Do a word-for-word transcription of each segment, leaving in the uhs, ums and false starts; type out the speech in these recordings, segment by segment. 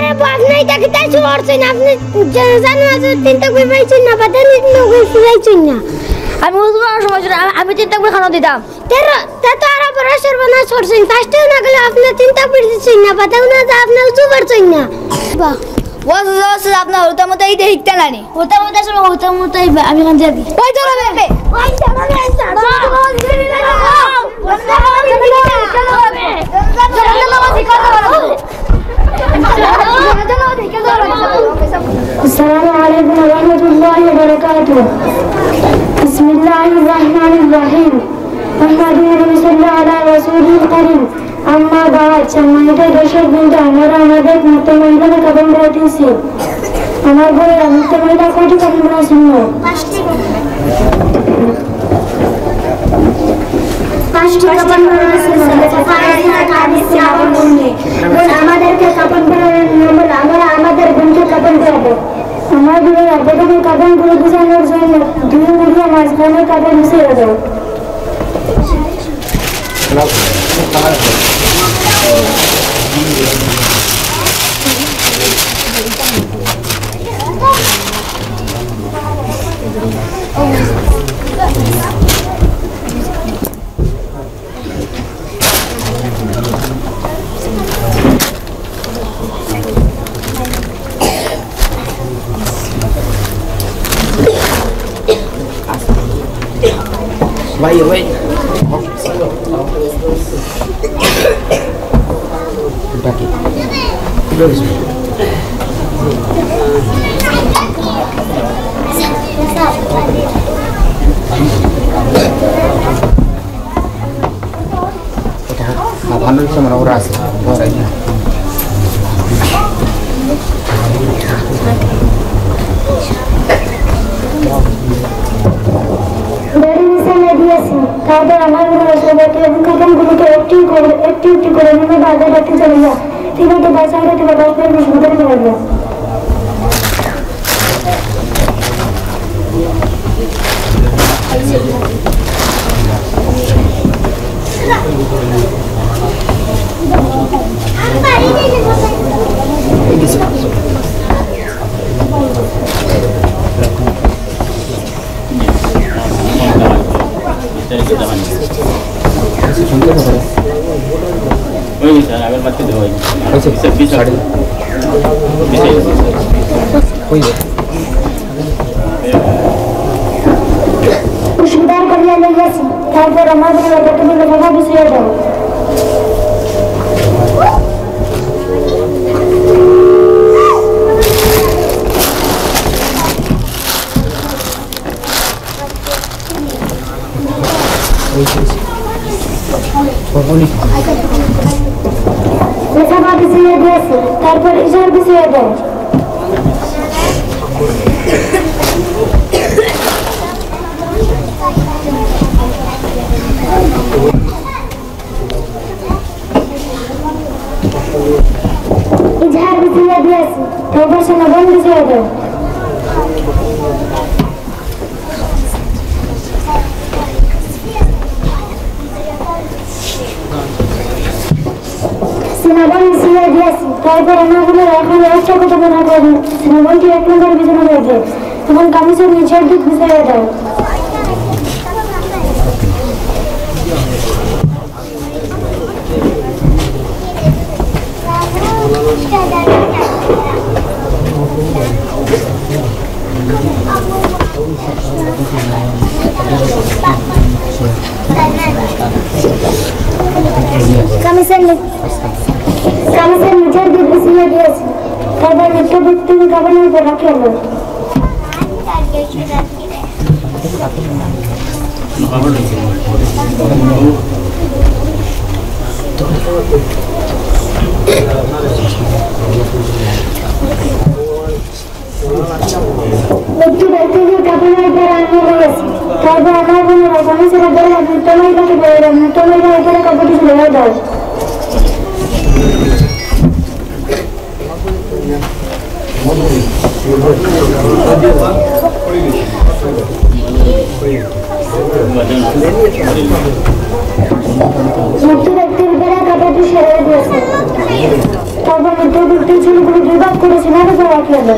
আপনে ইটা কিতা করছইন? আপনে জানাজার তিন তাকবীর পড়ছইন না, বাদে তিন তাকবীর পড়ছইন না। আমি উজু করার সময় ছিল, আমি, আমি তিন তাকবীর কেনে দিতাম? তেরো, তা তো আরো বড় সর্বনাশ করছইন। ফার্স্টেও না গেলে আপনে তিন তাকবীর দিছইন না, বাদেও না যা আপনে উজু করছইন না। বাহ। ও, ও, ও, আপনার হুতা মতো ইটা হিকতা নানি? হুতা মতো আসলে হুতা মতো এই বা-, আমি কান যাবি। ওই ধরো রে। ওই ধরো রে, ধরো। السلام عليكم ورحمة الله وبركاته. بسم الله الرحمن الرحيم. محمد صلى على رسوله الكريم. أما بعد, সম্মানিত দর্শক বৃন্দ, আমরা আমাদের মৃত মহিলাকে কাফন পরাইতেছি। আমার বোনেরা, মৃত মহিলা কয়টি কাফন পরানো সুন্নত? পাঁচটি কাফন পরানো সুন্নত। বুখারী হাদিস। বোন, আমাদেরকে কাফন পরানোর নিয়ম হলো আমরা আমাদের বোনকে কাফন পরাবো। আমার বোনেরা, প্রথমে কাফন পরিয়ে বিছানোর জন্য দুই মুঠো মাঝখানে কাপড় বিছিয়ে দাও। ভাই, ভাই। তারপর আমার মনে হয়েছে যে কেউ কাপড়গুলোকে একটু করে, একটু একটু করে নিয়ে বাজার রাখতে চলে যায়। ঠিক আছে, বাসায় হয়তো বা দশ মিনিট বিশ মিনিটের মধ্যে। উদ্ধার করিয়া লইয়াছি, তারপর আমার জন্য কতগুলো বাবা বসিয়ে দাও। লেখাপড়া পিছিয়ে দিয়েছে, তারপর ইশার পিছিয়ে দেয়। ইজহার পিছিয়ে দিয়েছে, তারপর সমাধান পিছিয়ে দেয়। সিনাবন বিছিয়ে দিয়েছি। তারপর আমার বোনের এখন একটা কথা মনে করি, সিনাবনটি এক নম্বর বিছানা হয়ে গিয়ে এবং কামিজের নিচের দিক বিছিয়ে দাও। কামিজের নি-, কামিজের নিচের দিক বিছিয়ে দিয়েছি। তারপর নিত্য বৃত্তি কাপড়ের উপর রাখি আলো। একটু ব্যক্তিগত কাপড়ের উপর আঙুল রেখেছি। তারপর আমার মনে হয়, আমি সেটা বললাম, "তোমার কাছে বললাম, তোমার কাপড়ে কাপড়টি ছেড়ে দাও।" মৃত ব্যক্তির উপরে কাপড়টি ছেড়ে দিয়েছে। তারপর মৃত ব্যক্তির চুলগুলো দুইবার করেছে না, তো রাখলে না।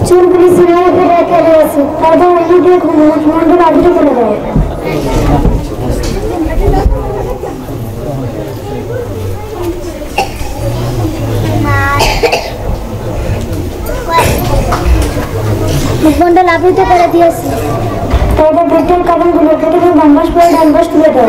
চুলগুলি সিনারা করে রেখে দিয়েছে, তারপর উনি দেখুন, মুখমণ্ডল আবির করে দেয়। মুখমণ্ডল আবৃত করে দিয়েছি। তারপর বৃদ্ধের কাপড়গুলো কেটে দিয়ে বাম পাশ করে ডান পাশ তুলে দাও।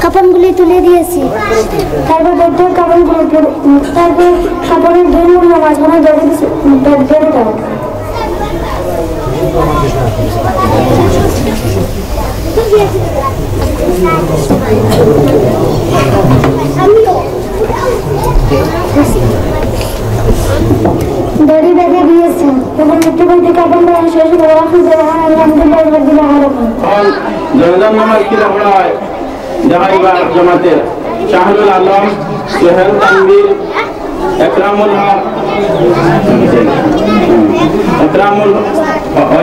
কাপড়গুলি তুলে দিয়েছি। তারপর বৃদ্ধের কাপড়গুলো পরে, তারপর কাপড়ের দুই মুঠো মাঝখানে ধরে দিয়েছি, ধরে দাও। দড়ি বেঁধে দিয়েছি। তখন মৃত্যু বলতে কাপড় দেওয়া শেষ হলো। ওয়াকিল দেওয়া হয়, আলহামদুলিল্লাহ রাব্বিল আলামিন। এখন জানাজার নামাজ কিতা পড়া হয়? দেখাইবা জামাতের শাহরুল আলম, সোহেল তানভীর, একরামুল হক, একরামুল,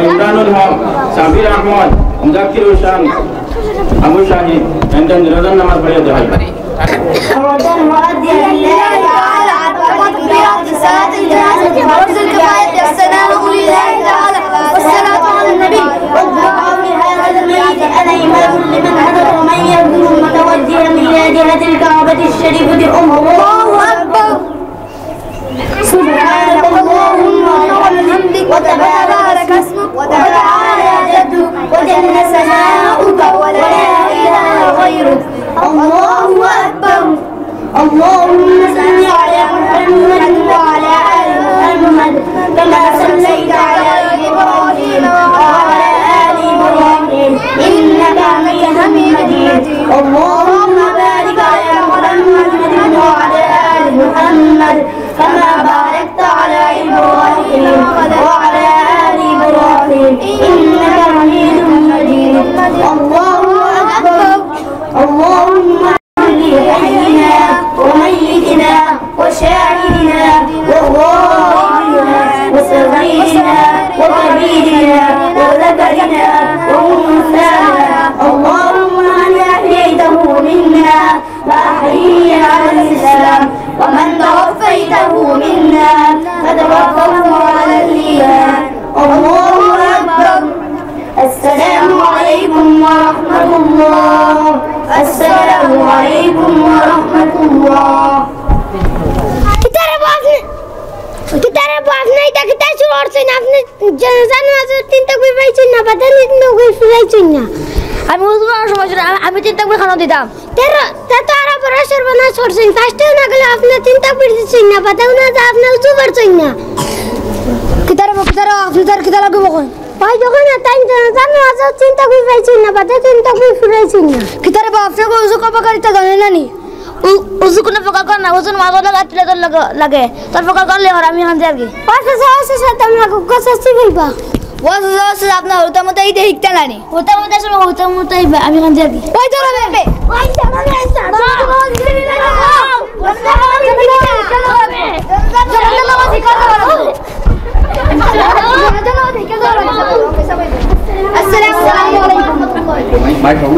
ইমরানুল হক, সাবির আহমদ, মুজাক্কির হোসেন, আবু শাহিদ, এনদের জানাজার নামাজ পড়িয়া দেখাইবা। والصلاة على النبي. واتبعوا هذا الميت أن يمر لمن حضر ومن يكون متوجها إلى جهة الكعبة الشريفة. الله أكبر. سبحانك اللهم وبحمدك وتبارك اسمك وتعالى جدك وجل ثناؤك ولا إله غيرك. الله أكبر. اللهم صل على محمد وعلى آل محمد كما صليت على إبراهيم وعلى آل إبراهيم إنك حميد مجيد. اللهم بارك على محمد وعلى آل محمد كما باركت على إبراهيم وعلى آل إبراهيم إنك حميد مجيد. الله أكبر. اللهم لحينا وميتنا وشاهدنا وغائبنا وصغيرنا وكبيرنا وذكرنا وأنثانا. اللهم من أحييته منا فأحيه على الإسلام، ومن توفيته منا فتوفه على الإيمان. الله أكبر. السلام عليكم ورحمة الله. السلام عليكم ورحمة الله. কিতারে বাপ নে, কিতারে বাপ নে, ইটা কিতা শুরু করছইন আপনে? জানাজার নামাজর তিন তাকবীর পাইছইন না, বাদে তিন তাকবীর পাইছইন না। আমি উজু করার সময় ছিল, আমি, আমি তিন তাকবীর খানো দিতাম। তেরো, তে তো আরো বড় সর্বনাশ করছইন। ফার্স্টে না গেলে আপনে তিন তাকবীর দিছইন না, বাদে না যা আপনে উজু করছইন না। কিতারে বা, কিতারে, আপনে তার কিতা লাগবো কই? ওই যখন তাই জানাজার নামাজর তিন তাকবীর পাইছইন না, বাদে তিন তাকবীর ফুরাইছইন না। কিতারে বা, আপনে উজু করবা কারিতা জানে না নি? উ-, উজু কুনু প্রকার করে না, উজু নামাজর লগে আর তিলাওয়াতর লগে লাগে। তার প্রকার করলে আর আমি অখন যাই আর কি। ও চাচা, ও চাচা, তোমরা কুকুর শাস্তি পাইবা। ও চাচা, ও চাচা, আপনার হুতা মুতা ইতা হিকতা নানি? হুতা মুতা সময় হুতা মুতা ইবা, আমি অখন যাই আর কি। ওই ধরো বে। ওই ধরো বে, ধরো। আসসালামু আলাইকুম।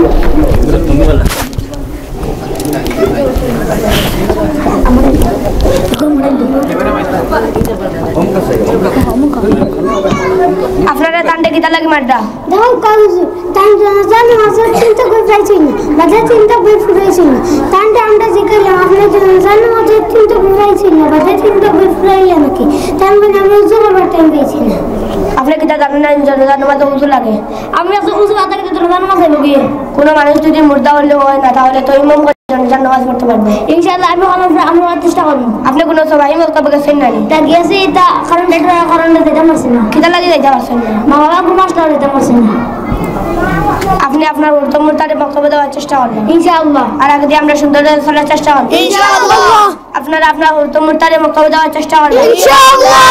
আপনারা তান্ডে কিতা লাগে মারদা। দাও কাউজু, তান জানাজা নামাজর চিন্তা করে পাইছি না, বাদে চিন্তা করে ফুরাইছি না। তানটা আমরা জিকাইলাম, আপনি জানাজা নামাজর চিন্তা করে পাইছি না, বাদে চিন্তা করে ফুরাইলে নাকি? তার মানে আমি উজু করবার টাইম পাইছি না। আপনি কিতা জানেন না, জানাজা নামাজে উজু লাগে? আমি আজ উজু না থাকলে জানাজা নামাজ হইব কি? কোনো মানুষ যদি মুর্দা হইলে হয় না, তাহলে তো ইমাম করে জানাজা নামাজ পড়তে পারবে। ইনশাআল্লাহ, আমি অনেক, আমি অনেক চেষ্টা করবো। আপনি কোনো সবাই মক্তবে গেছেন না নি? তা গেছি, তা কারণ এটা, কারণটা যেতে পারছি না। কিতা লাগি যাইতে পারছেন না? মা বাবা ঘুম আসলে যেতে পারছি না। আপনি আপনার হুরুত্তম হুরুতারে মক্তবে দেওয়ার চেষ্টা করবেন। ইনশাআল্লাহ। আর আগে দিয়ে আমরা সুন্দর চলার চেষ্টা করবেন। ইনশাআল্লাহ। আপনারা আপনার হুরুত্তম হুরুতারে মক্তবে দেওয়ার চেষ্টা করবেন। ইনশাআল্লাহ।